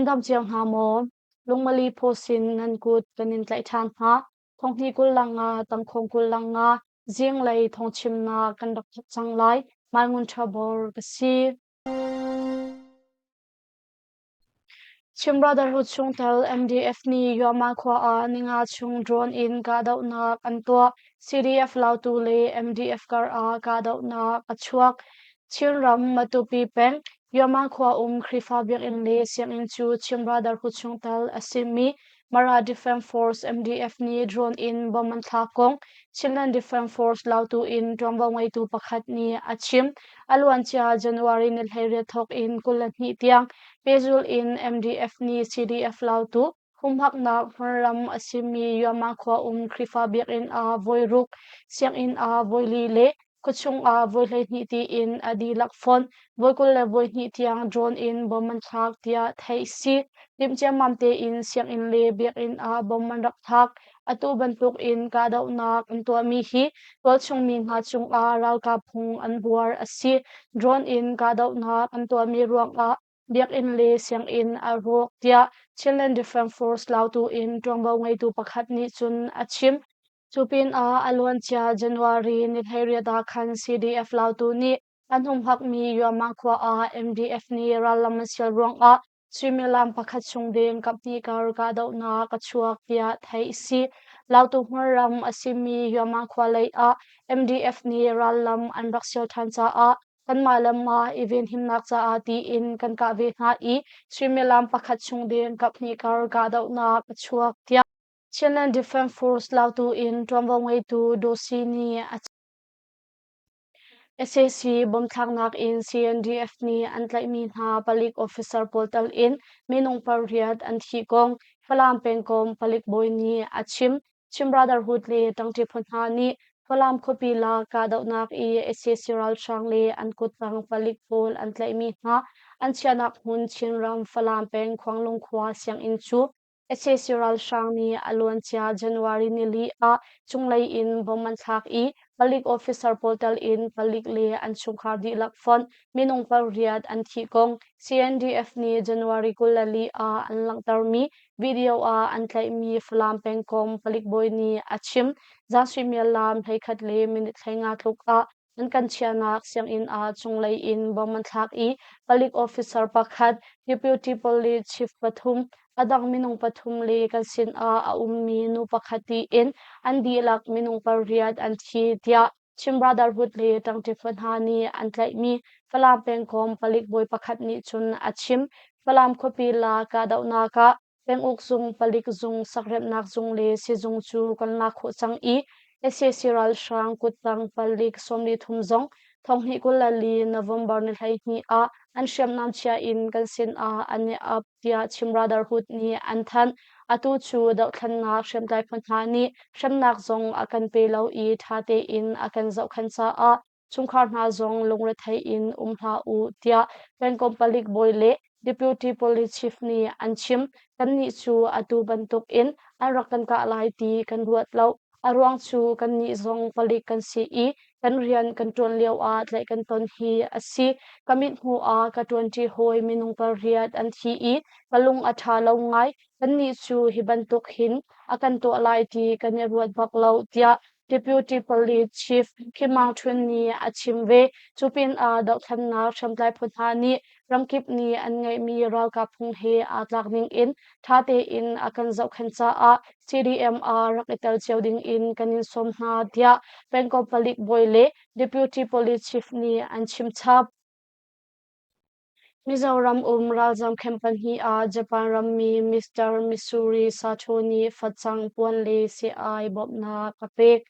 Nan dam cio hna maw? Lungmali phaw sin nan kut kan in tlaih ṭhan hna. Thonghni 20 lang nga, tangkhawng 20 lang nga, zinglei thawngchimnak kan rak thawk cang lai. Mai Ngun Ṭha Bor ka si. Chin Brotherhood chungtel MDF nih Yuama khua ah ninga chung drone in kahdohnak an tuah. CDF Lautu le MDF kar ah kahdohnak a chuak. Chinram Matupi peng Yuama khua um Khrihfa biakinn le sianginn cu Chin Brotherhood chungtel a simi Mara Defence Force MDF nih drone in bomb an thlak kong Chinland Defence Force Lautu in ṭuanvo ngeitu pakhat nih a chim. A luancia January ni 18 thawk in 22 tiang pehzulh in MDF nih CDF Lautu humhaknak hmunram a simi Yuama khua um Khrihfa biakinn ah voiruk, sianginn ah voili le khuachung ah voi 12 tiin a dihlak fonh voi 22 tiang drone in bomb an thlak tiah theih si. Timh ciammam tein sianginn le biakinn ah bomb an rak thlak. Atu bantuk in kahdohnak an tuahmi hi tualchung mi hna cungah ralkap phung an buar a si. Drone in kahdohnak an tuahmi ruangah biakinn le sianginn a rawk tiah Chinland Defence Force Lautu in ṭuanvo ngeitu pakhat nih cun a chim. Cu pinah a luancia January ni 18 ah khan CDF Lautu nih an humhakmi Yuama khua ah MDF nih rallam an sial ruangah suimilam pakhat chung deng kaphnih kar kahdohnak a chuak tiah theih a si. Lautu hmunram a simi Yuama khua lei ah MDF nih rallam an rak sial ṭhan caah kanmah le mah i venhimnak caah tiin kan kah ve hna i suimilam pakhat chung deng kaphnih kar kahdohnak a chuak tiah Chinland Defence Force Lautu in ṭuanvo ngeitu Dosi nih a sac bomthlaknak in CNDF nih an tlaihmi hna palik officer pawl tal in minung pariat an thih kong Falam pengkomh palik bawi nih a chim. Chin Brotherhood le ṭangṭi phu hna nih Falam khuapi lak kahdohnak i sac ralhrang le an kuttang palik pawl an tlaihmi hna an chiahnak hmun Chinram Falam peng Khuanglung khua sianginn cu sac ralhrang nih a luancia January nili ah cunglei in bomb an thlak i palik officer pawl tel in palik le an chungkhar dihlak fonh minung pariat an thih kong CNDF nih January 24 ah an langhtermi video ah an tlaihmi Falam pengkomh palik bawi nih a chim. Zan suimilam 11 le minute 15 tluk ah an kan chiahnak sianginn ah cunglei in bomb an thlak i palik officer pakhat, deputy police chief pathum, a dang minung pathum le kan sinah a ummi nu pakhat tiin an dihlak minung pariat an thi tiah Chin Brotherhood le ṭangṭi phu hna nih an tlaihmi Falam pengkomh palik bawi pakhat nih cun a chim. Falam khuapi la kahdohnak ah penguk zung, palik zung, sakremhnak zung le sizung cu kan lak khawh cang i sac ralhrang kuttang palik 43 zong 2024 November ni 12 ah an hriamnam chia in kan sinah an i ap tiah Chin Brotherhood nih an thanh. Atu cu dohthlennak hriamtlai phu hna nih hremnak zong a kan pe lo i ṭha tein a kan zohkhenh caah chungkhar hna zong lungrethei in um hlah u tiah pengkomh palik bawi le deputy police chief nih an chim. Kannih cu atu bantuk in an rak kan kah lai ti kan ruat lo. A ruang cu kannih zong palik kan si i kan rian kan ṭuan lio ah tlaih kan ton hi a si. Ka mithmuh ah ka ṭuanṭi hawi minung pariat an thi i ka lung a ṭha lo ngai. Kannih cu hi bantuk hin a kan tuah lai ti kan i ruat bak lo tiah Deputy Police Chief Kim Maung Htun nih a chim ve. Cu pinah dohthlennak hriamtlai phu hna nih ramkip nih an ngeihmi ralkap phung he aa tlak ning in ṭha tein a kan zohkhenh caah CDM ah rak i tel cio ding in kan in sawm hna tiah pengkomh palik bawi le Deputy Police Chief nih an chim chap. Mizoram um ralzam camp pahnih ah Japan rammi Mr. Missouri Sato nih facang puan le sii-ai bawmhnak a pek.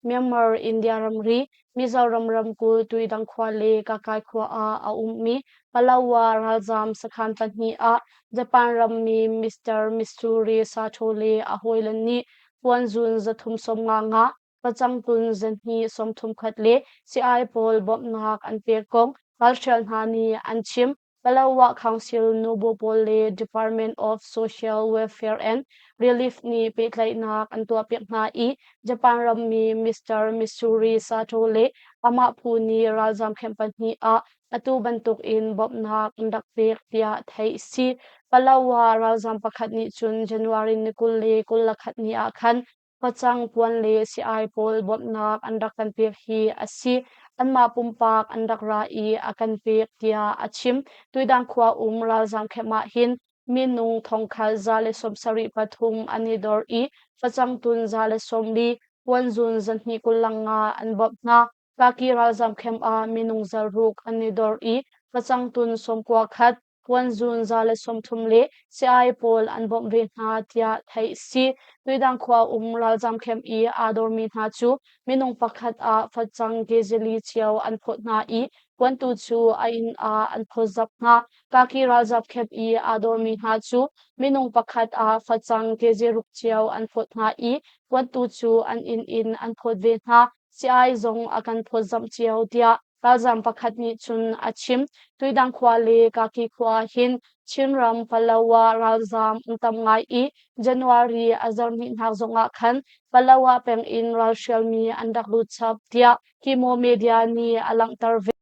Myanmar India ramri Mizoram ramkulh Tuidang khua le Kakai khua ah a ummi Palawa ralzam sakhan pahnih ah Japan rammi Mr. Missouri Sato le a hawile nih puanzun 355, facang tun 231 le sii-ai pawl bawmhnak an pek kong ralhrial hna nih an chim. Palawa Council nubu pawl le Department of Social Welfare and Relief nih pehtlaihnak an tuahpiak hna i Japan rammi Mr. Missouri Sato le amah phu nih ralzam camp pahnih ah atu bantuk in bawmhnak an rak pek tiah theih a si. Palawa ralzaam pakhat nih cun January ni 21 ni ah khan facang puan le si-ai pawl bawmhnak an rak kan pek hi a si. Anmah pumpak an rak ra i a kan pek tiah a chim. Tuidang khua um ralzaam camp ah hin minung thongkhat 173 an i dor i facang tun 140, puanzun 225 an bawmh hna. Kaki ralzaam camp ah minung 600 an i dor i facang tun 91, puanzun 130 le si-ai pawl an bawmh ve hna tiah theih a si. Tuidang khua um ralzaam camp i aa dormi hna cu minung pakhat ah facang kezili cio an phawt hna i puantu cu a inn ah an phawtzap hna. Kaki ralzaam camp i aa dormi hna cu minung pakhat ah facang kezi ruk cio an phawt hna i puantu cu an inn in an phawt ve hna. Si-ai zong a kan phawtzamh cio tiah Ralzaam pakhat nih cun a chim. Tuidang khua le Kaki khua hin Chinram Palawa ralzaam an tam ngai i January a zarhhnihnak zongah khan Palawa peng in ralhrialmi an rak lut chap tiah Kimo Media nih a langhter ve.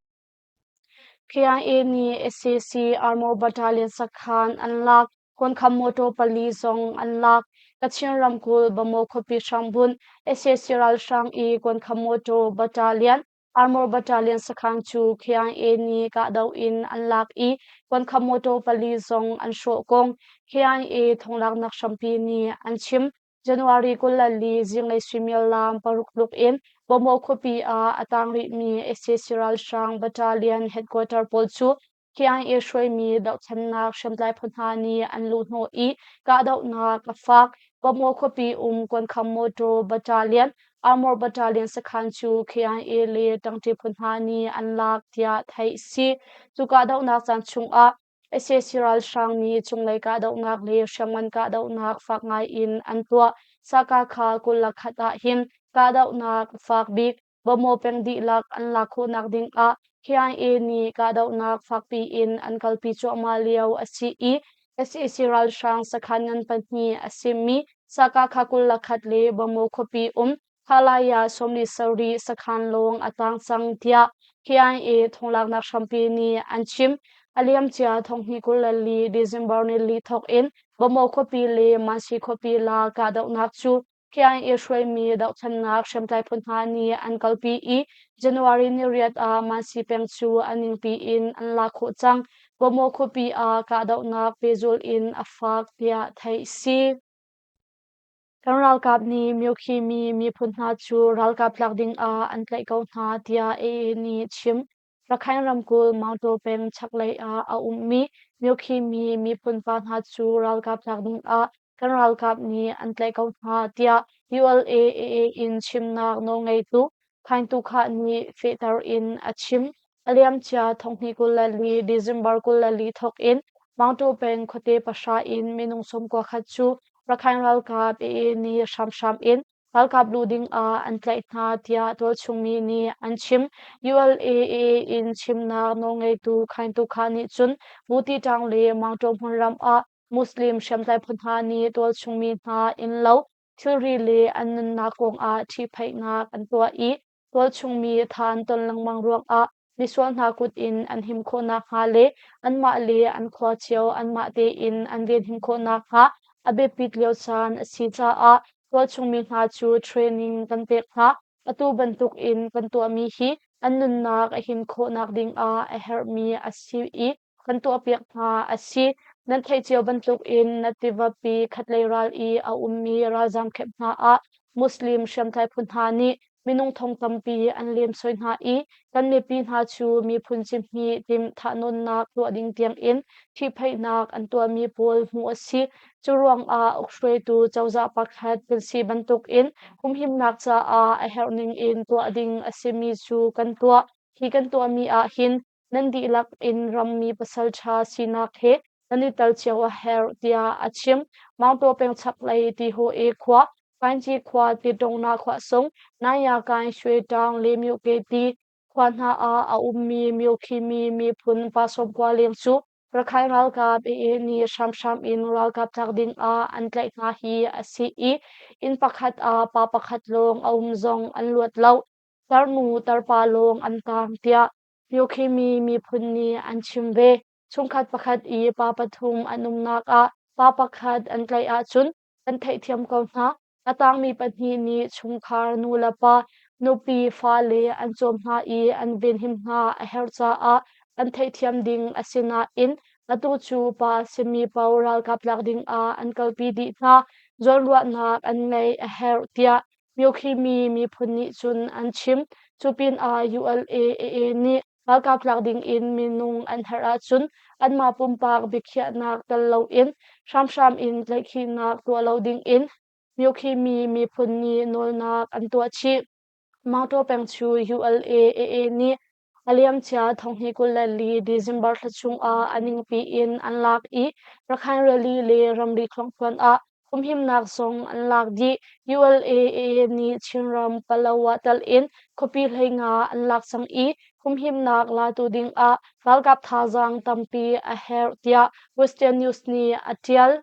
KIA nih sac Armor Battalion sakhan an lak. Kuankham motor pali zong an lak. Kachin ramkulh Bamaw khuapi hrambunh sac ralhrang i Kuankham motor battalion Armor Battalion sakhan cu KIA nih kahdoh in an lak i kuankham motor pali zong an hrawh kong KIA thonglaknak hrampi nih an chim. January 24 zinglei suimilam 6 tluk in Bawmaw khuapi ah a tang rihmi sac ralhrang battalion headquarter pawl cu KIA hruaimi dohthlennak hriamtlai phu hna nih an luhhnawh i kahdohnak a fak. Bawmaw khuapi um Kuankham Motor Battalion, Armor Battalion sakhan cu KIA le ṭangṭi phu hna nih an lak tiah theih a si. Cu kahdohnak caan chungah sac ralhrang nih cunglei kahdohnak le hriamngan kahdohnak fak ngai in an tuah. Sakakha 21 ah hin kahdohnak a fak bik. Bawmaw peng dihlak an lak khawhnak dingah KIA nih kahdohnak fakpi in an kalpi cuahmah lio a si i sac ralhrang sakhan ngan pahnih a simi Sakakha 21 le Bawmaw khuapi um Khalaya 47 sakhan lawng a tang cang tiah KIA thonglaknak hrampi nih an chim. A liamcia thonghnih 24 December nili thawk in Bawmaw khuapi le Mansi khuapi la kahdohnak cu KIA hruaimi dohthlennak hriamtlai phu hna nih an kalpi i January ni riat ah Mansi peng cu a ningpi in an lak khawh cang. Bawmaw khuapi ah kahdohnak pehzulh in a fak tiah theih a si. Kan ralkap nih Myokhimi miphun hna cu ralkap tlak ding ah an tlaih ko hna tiah AA nih chim. Rakhine ramkulh Maungtaw peng chaklei ah a ummi Myokhimi miphun pa hna cu ralkap tlak ding ah kan ralkap nih an tlaih ko hna tiah ULA-AA in chimnak nawlngeitu Khaing Tu Khah nih fehter in a chim. A liamcia thonghnih 24 December 24 thawk in Maungtaw peng khuate pahra in minung 91 cu Rakhine ralkap AA nih hramhram in ralkap luh ding ah an tlaih hna tiah tualchung mi nih an chim. ULAA in chimnak nawlngeitu Khaing Tu Khah nih cun Butiṭang le Maungtaw hmunram ah Muslim hriamtlai phu hna nih tualchung mi hna innlo, thilri le an nunnak kongah ṭhihphaihnak an tuah i tualchung mi tha an ton lengmang ruangah misual hna kut in an him khawh nakhnga le anmah le an khua cio anmah tein an venhim khawh nakhnga a biapit lio caan a si caah tualchung mi hna cu training kan pek hna. Atu bantuk in kan tuahmi hi an nunnak a him khawhnak dingah a herhmi a si i kan tuahpiak hna a si. Nan theih cio bantukin na tivapi khatlei ral i a ummi ralzaam camp hna ah Muslim hriamtlai phu hna nih minung thong tampi an lemsoi hna i kan mipi hna cu miphun cihmih tim thahnawnnak tuah ding tiangin ṭhihphaihnak an tuahmi pawl hmuh a si. Cu ruangah ukhruaitu cozah pakhat kan si bantukin humhimnak caah a herh ningin tuah ding a simi cu kan tuah. Hi kan tuahmi ah hin nan dihlak in rammi pasalṭha sinak he nan i tel cio a herh tiah a chim. Maungtaw peng chaklei Tihaw-e khua, Kainci khua, Titongna khua sung, Nanyakain, Shwetaung, Lemyuke ti khua hna ah a ummi Myokhimi miphun pa 90 leng cu Rakhine ralkap AA nih hramhram in ralkap tlak ding ah an tlaih hna hi a si i inn pakhat ah pa pakhat lawng a um zong an luat lo. Tarnu tarpa lawng an tang tiah Myokhimi miphun nih an chim ve. Chungkhat pakhat i pa pathum an umnak ah pa pakhat an tlaih ahcun kan theihthiam ko hna. A tangmi pahnih nih chungkhar nu le pa, nupi, fale an cawm hna i an venhim hna a herh caah an theihthiam ding a si nain atu cu pa a simi paoh ralkap tlak ding ah an kalpi dih hna. Zawnruahnak an ngeih a herh tiah Myokhimi miphun nih cun an chim. Cu pinah ULA-AA nih ralkap tlak ding in minung an herh ahcun anmah pumpak biakhiahnak tel loin hramhram in tlaihkhihnak tuah lo ding in Myokhimi miphun nih nawlnak an tuah chih. Mangtaw peng cu ULA-AA nih a liamcia thonghnih 24 December thla chungah a ningpi in an lak i Rakhine Rally le ramri thluangthluan ah humhimnak zong an lak dih. ULA-AA nih Chinram Palawa tal in khuapi 15 an lak cang i humhimnak latu dingah ralkap thazaang tampi a herh tiah Western News nih a ṭial.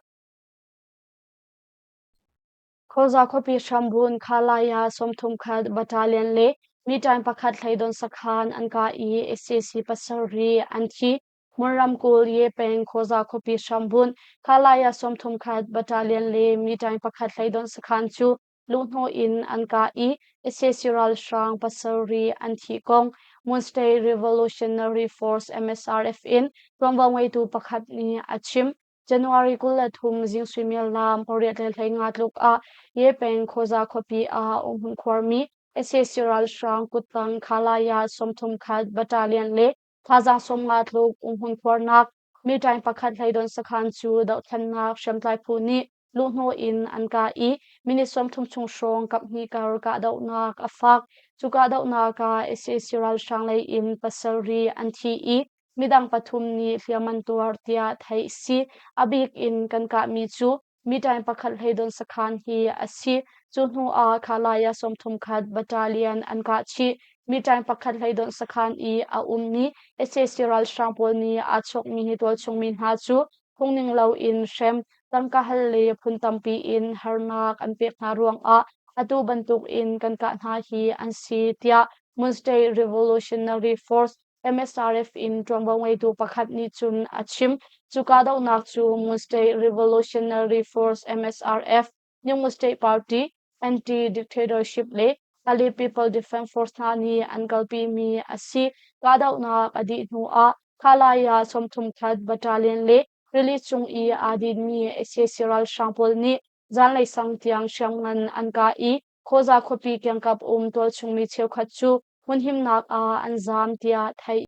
Khawza khuapi hrambun Khalaya 31 Battalion le miṭaing pakhat hleidon sakhan an kah i sac pasarih an thi. Hmun ramkulh Ye peng Khawza khuapi hrambun Khalaya 31 Battalion le miṭaing pakhat hleidon sakhan cu luhhnawh in an kah i sac ralhrang pasarih an thih kong Mon State Revolutionary Force MSRF in ṭuanvo ngeitu pakhat nih a chim. January 23 zing suimilam 8:15 tluk ah Ye peng Khawza khuapi ah umhmun khuarmi sac ralhrang kuttang Khalaya 31 Battalion le thazaang 50 tluk umhmun khuarnak miṭaing pakhat hleidon sakhan cu dohthlennak hriamtlai phu nih luhhnawh in an kah i minute 30 chung hrawng kaphnih kar kahdohnak a fak. Cu kahdohnak ah sac ralhrang lei in pasarih an thi i midang pathum nih hliam an tuar tiah theih si. A bik in kan kahmi cu miṭaing pakhat hleidon sakhan hi a si. Cu hnu ah Khalaya 31 Battalion an kah chih. Miṭaing pakhat hleidon sakhan i a ummi sac ralhrang pawl nih aa chawkmi hi tualchung mi hna cu phungning loin hrem, tangka hal le phun tampi in harnak an pek hna ruangah atu bantuk in kan kah hna hi an si tiah Mon State Revolutionary Force MSRF in ṭuanvo ngeitu pakhat nih cun a chim. Cu kahdohnak cu Mon State Revolutionary Force MSRF, New State Party, Anti-Dictatorship le Ali People Defense Force hna nih an kalpimi a si. Kahdohnak a dih hnu ah Khalaya 31 Battalion le rili cung i aa dinmi sac ralhrang pawl nih zanlei sang tiang hriamngan an kah i Khawza khuapi kiangkap um tualchungmi cheukhat cu hmunhimnak ah an zaam tiah theih.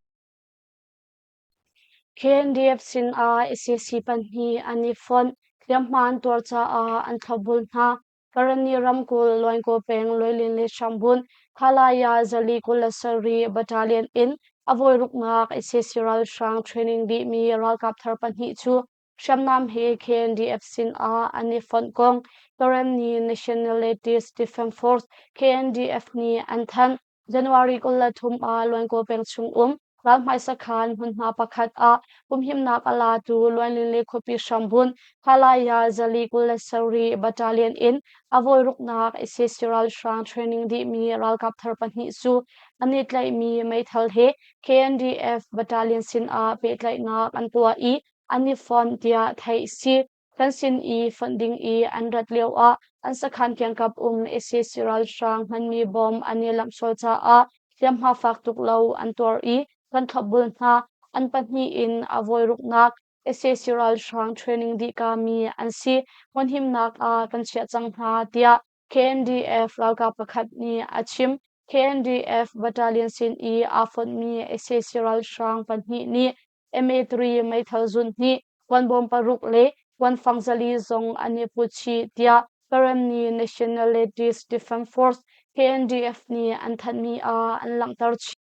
KNDF sinah sac pahnih an i fonh. Hliamhma an tuar caah an thlopbul hna. Karenni ramkulh Luainkaw peng Loilin le Hrambun Khalaya Zali 27 Battalion in a voiruknak sac ralhrang training dihmi ralkap thar pahnih cu hriamnam he KNDF sinah an i fonh kong Karenni Nationalities Defense Force KNDF nih an thanh. January 23 ah Luainkaw peng chung um ralhmai sakhan hmunhma pakhat ah humhimnak a latu Luainlin le khuapi hrambunh Khalaya Zali 27 Battalion in a voiruknak sac ralhrang training dihmi ralkap thar pahnih cu an i tlaihmi meithal he KNDF Battalion sinah pehtlaihnak an tuah i an i fonh tiah theih a si. Kan sin i fonh ding i an rat lioah an sakhan kiangkap um sac ralhrang hmanmi bom an i lamh sual caah hliamhma fak tuk lo an tuar i kan thlopbul hna. An pahnih in a voiruknak sac ralhrang training dihka mi an si. Hmunhimnak ah kan chiah cang hna tiah KNDF ralkap pakhat nih a chim. KNDF battalion sin i aa fonhmi sac ralhrang pahnih nih MA3 meithal zun hnih, kuanbawm paruk le kuanfang 400 zong an i put chih tiah Karenni Nationalities Defense Force KNDF nih an thanhmi ah an langhter chih.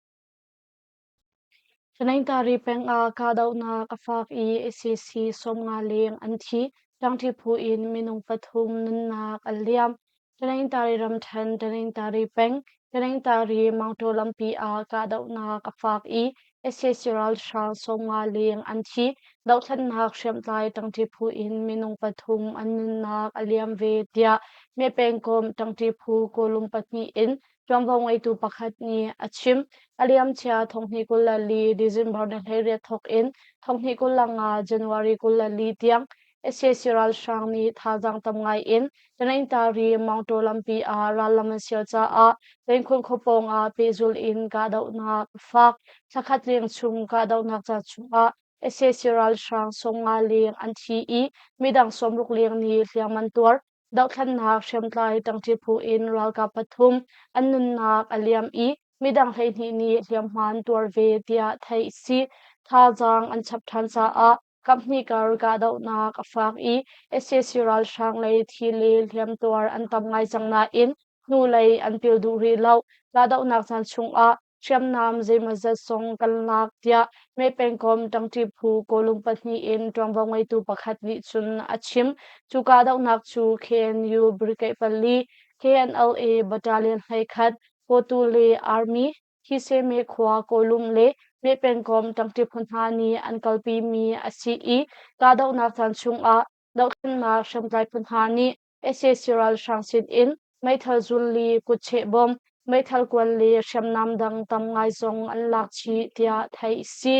Taningtari peng ah kahdohnak a fak i sac 50 leng an thi. Ṭangṭi phu in minung pathum nunnak an liam. Taningtari ramṭhen Taningtari peng Taningtari Mangṭaw lampi ah kahdohnak a fak i Sac ralhrang 50 leng an thi. Dohthlennak hriamtlai ṭangṭi phu in minung pathum an nunnak a liam ve tiah Mye pengkomh ṭangṭi phu Kawlung pahnih in ṭuanvo ngeitu pakhat nih a chim. A liamcia 2024 December ni 18 thawk in 2025 January 24 tiang Sac ralhrang nih thazaang tam ngai in Tanintari Mawngtaw lampi ah rallam an sial caah Tengkhun khua pawng ah pehzulh in kahdohnak a fak. Thlakhat leng chung kahdohnak ca chungah sac ralhrang 50 leng an thi i midang 60 leng nih hliam an tuar. Dohthlennak hriamtlai ṭangṭi phu in ralkap pathum an nunnak a liam i midang 12 nih hliamhma an tuar ve tiah theih a si. Thazaang an chap ṭhan caah kaphnih kar kahdohnak a fak i sac ralhrang lei thi le hliamtuar an tam ngai cang nain hnulei an pil duh rih lo. Kahdohnak caan chungah hriamnam zeimawzat zong kan lak tiah Meh pengkomh ṭangṭi phu Kawlung pahnih in ṭuanvo ngeitu pakhat nih cun a chim. Cu kahdohnak cu KNU Brigade pali, KNLA Battalion 11, Kawtu le Army, Hiseme khua Kawlung le Meh pengkomh ṭangṭi phu hna nih an kalpimi a si i kahdohnak caan chungah dohthlennak hriamtlai phu hna nih Sac ralhrang sin in meithal zun le kutcheh bom, meithal kuan le hriamnam dang tam ngai zong an lak chih tiah theih a si.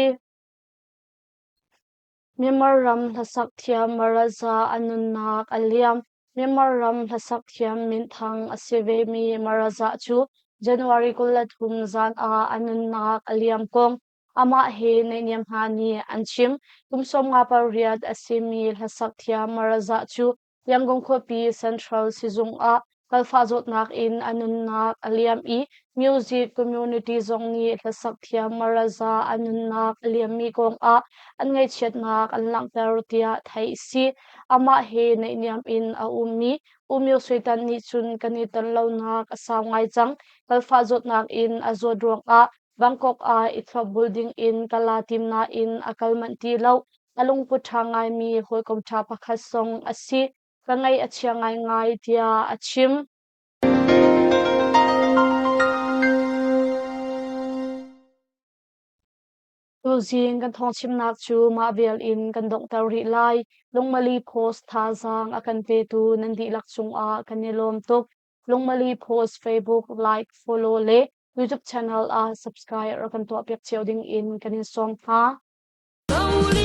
Myanmar ram hlasak thiam Maraza a nunnak a liam. Myanmar ram hlasak thiam minthang a si vemi Maraza cu January 23 zan ah a nunnak a liam kong amah he naihniam hna nih an chim. Kum 58 a simi hlasak thiam Maraza cu Yangon khuapi Central sizung ah kalfah zawtnak in a nunnak a liam i music community zong nih hlasak thiam Maraza a nunnak a liammi kong ah an ngaihchiatnak an langhter tiah theih a si. Amah he naihniam in a ummi U Myo Swe Tan nih cun kan i ton lonak a sau ngai cang. Kalfah zawtnak in a zawt ruangah Bangkok ah i thlopbul ding in kala tim nain a kal manh ti lo. A lungput ṭha ngaimi hawikom ṭha pakhat zong a si. Ka ngaih a chia ngaingai tiah a chim. Tuzing kan thawngchimnak cu mah vial in kan donghter rih lai. Lungmali Post thazaang a kan petu nan dihlak cungah kan i lawm tuk. Lungmali Post Facebook like, follow le YouTube channel ah subscribe rak kan tuahpiak cio ding in kan in sawm hna.